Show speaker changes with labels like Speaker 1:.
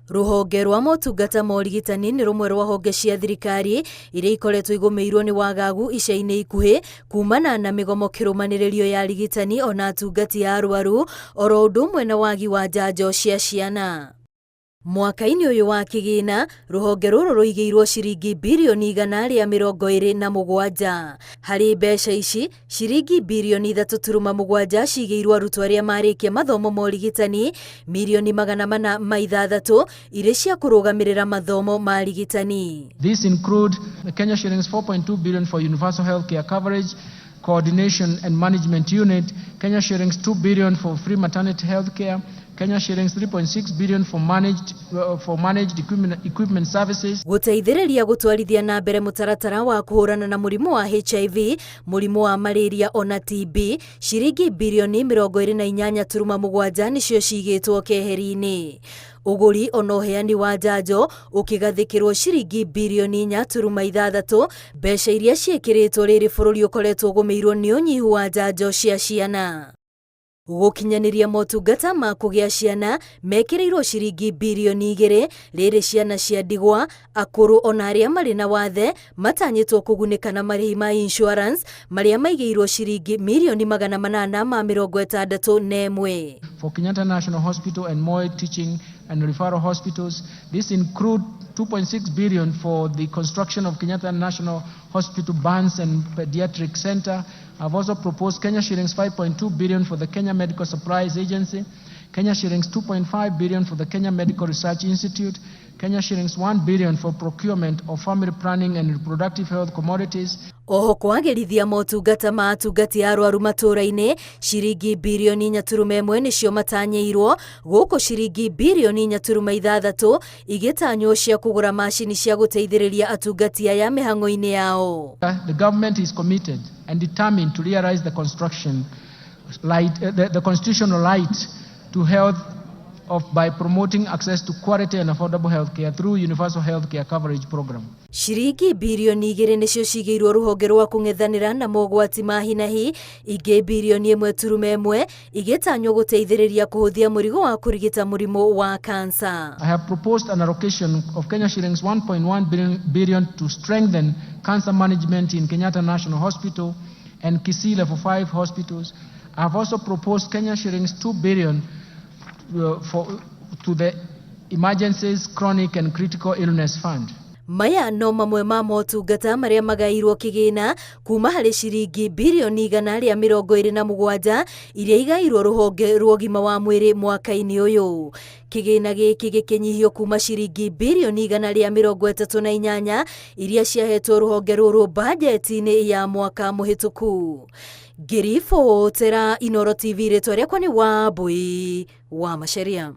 Speaker 1: Rũhonge rwa motungata ma ũrigitani nĩ rũmwe rwa honge cia thirikari iria ikoretwo igũmĩirwo nĩ wagagu ica-inĩ ikuhĩ kumana na mĩgomo kĩrũmanĩrĩrio ya arigitani ona atungati a arwaru oro ũndũ ũmwe na wagi wa njanjo cia ciana. Mwaka-inĩ ũyũ wa kĩgĩna, rũhonge rũrũ rũigĩirwo ciringi birioni 127. Harĩ mbeca ici, Ciringi birioni 3.7 ciigĩirwo arutwo arĩa marĩkia mathomo ma ũrigitani, mirioni 406 irĩ cia kũrũgamĩrĩra mathomo ma arigitani.
Speaker 2: These include the Kenya shillings 4.2 billion for universal healthcare coverage, coordination and management unit, Kenya shillings 2 billion for free maternity healthcare, Kenya shillings 3.6 billion for managed, for managed equipment, equipment services.
Speaker 1: Gũteithĩrĩria gũtwarithia na mbere mũtaratara wa kũhũrana na mũrimũ wa HIV, mũrimũ wa malaria ona TB, ciringi birioni 28.7 nĩcio cigĩtwo keheri-inĩ. Ũgũri ona ũheani wa njanjo ũkĩgathĩkĩrwo ciringi birioni 4.6, mbeca iria ciĩkĩrĩtwo rĩrĩ bũrũri ũkoretwo ũgũmĩirwo nĩ ũnyihu wa njanjo cia ciana. Gũkinyanĩria motungata ma kũgĩa ciana mekĩrĩirwo ciringi birioni 2, rĩrĩ ciana cia ndigwa, akũrũ ona arĩa marĩ na wathe matanyĩtwo kũgunĩka na marĩhi ma insurance marĩa maigĩirwo ciringi mirioni 861.
Speaker 2: For Kenyatta National Hospital and Moi Teaching and Referral Hospitals, this include 2.6 billion for the construction of Kenyatta National Hospital Burns and Pediatric Center. I've also proposed Kenya shillings 5.2 billion for the Kenya Medical Supplies Agency, Kenya shillings 2.5 billion for the Kenya Medical Research Institute, Kenya shillings 1 billion for procurement of family planning and reproductive health commodities.
Speaker 1: Oho kwagĩrithia motungata ma atungati a arwaru matũra-inĩ, ciringi birioni 4.1 nĩcio matanyĩirwo, gũkũ ciringi birioni 4.6 igĩtanywo cia kũgũra macini cia gũteithĩrĩria atungati aya mĩhang'o-inĩ yao.
Speaker 2: The government is committed and determined to realize the construction light, the constitutional right to health of by promoting access to quality and affordable healthcare through universal healthcare coverage program.
Speaker 1: Ciringi birioni 2 nĩcio cigĩirwo rũhonge rwa kũng'ethanĩra na mogwati ma hinahi, ingĩ birioni 1.1 igĩtanywo gũteithĩrĩria kũhũthia mũrigo wa kũrigita mũrimũ wa kansa.
Speaker 2: I have proposed an allocation of Kenya shillings 1.1 billion to strengthen cancer management in Kenyatta National Hospital and Kisii Level 5 hospitals. I have also proposed Kenya shillings 2 billion to the Emergencies, Chronic and Critical Illness Fund.
Speaker 1: Maya no mamwe ma motungata marĩa magaĩirwo kĩgĩna kuma harĩ ciringi birioni 127 iria igaĩirwo rũhonge rwa ũgima wa mwĩrĩ mwaka-inĩ ũyũ. Kĩgĩna gĩkĩ gĩkĩnyihio kuma ciringi birioni 138 iria ciahetwo rũhonge rũrũ bajeti-inĩ ya mwaka mũhĩtũku. Ngĩribotera Inooro TV, rĩtwa rĩakwa nĩ Wambui wa Macharia.